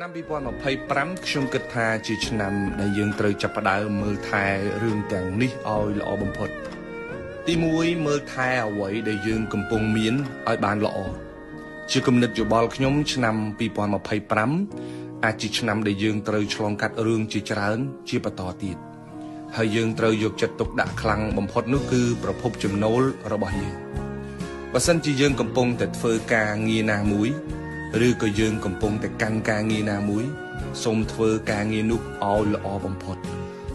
ឆ្នាំ2025ខ្ញុំគិតថាជាឆ្នាំដែលយើងត្រូវចាប់ផ្ដើមមើលថែរឿងទាំងនេះឲ្យល្អបំផុតទី1មើលថែអ្វីដែលយើងកំពុងមានឲ្យបានល្អជាគំនិតយោបល់ខ្ញុំឆ្នាំ2025អាចជាឆ្នាំដែលយើងត្រូវឆ្លងកាត់រឿងជាច្រើនជាបន្តទៀតហើយយើងត្រូវយកចិត្តទុកដាក់ខ្លាំងបំផុតនោះគឺប្រភពចំណូលរបស់យើងបើសិនជាយើងកំពុងតែធ្វើការងារណាមួយឬក៏យើងកំពុងតែកាន់ការងារណាមួយសូមធ្វើការងារនោះឲ្យល្អបំផុត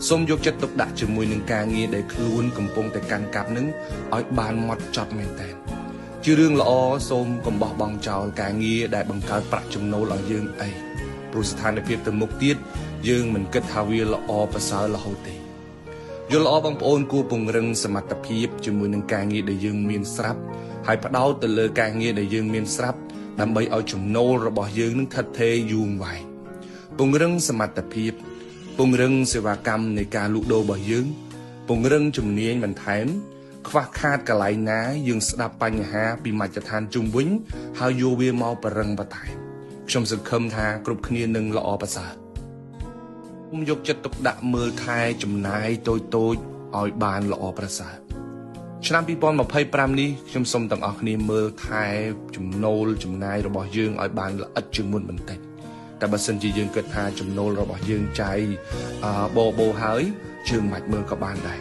សូមយកចិត្តទុកដាក់ជាមួយនឹងការងារដែលខ្លួនកំពុងតែកាន់កាប់នឹងឲ្យបានម៉ត់ចត់មែនទែនជារឿងល្អសូមកុំបោះបង់ចោលការងារដែលបង្កើតប្រាក់ចំណូលឲ្យយើងអីព្រោះស្ថានភាពទៅមុខទៀតយើងមិនគិតថាវាល្អប្រសើររហូតទេយល់ល្អបងប្អូនគួរពង្រឹងសមត្ថភាពជាមួយនឹងការងារដែលយើងមានស្រាប់ហើយផ្ដោតទៅលើការងារដែលយើងមានស្រាប់ដើម្បីឲ្យចំណូលរបស់យើងនឹងថិតថេរយូរអង្វែងពង្រឹងសមត្ថភាពពង្រឹងសេវាកម្មនៃការលក់ដូររបស់យើងពង្រឹងជំនាញបន្ថែមខ្វះខាតកន្លែងណាយើងស្ដាប់បញ្ហាពីមជ្ឈដ្ឋានជុំវិញហើយយកវាមកបរឹងបន្ថែមខ្ញុំសង្ឃឹមថាគ្រប់គ្នានឹងល្អប្រសើរខ្ញុំយកចិត្តទុកដាក់មើលថែចំណាយតូចៗឲ្យបានល្អប្រសើរឆ្នាំ2025នេះខ្ញុំសូមទាំងអស់គ្នាមើលថែចំណូលចំណាយរបស់យើងឲ្យបានល្អិតជាងមុនបន្តិចតែបើសិនជាយើងគិតថាចំណូលរបស់យើងចាយបបោហើយជើងមិនមើលក៏បានដែរ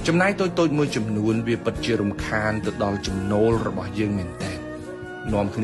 ចំណាយតូចៗមួយចំនួនវាពិតជារំខានទៅដល់ចំណូលរបស់យើងមែនតើនាំគ្នា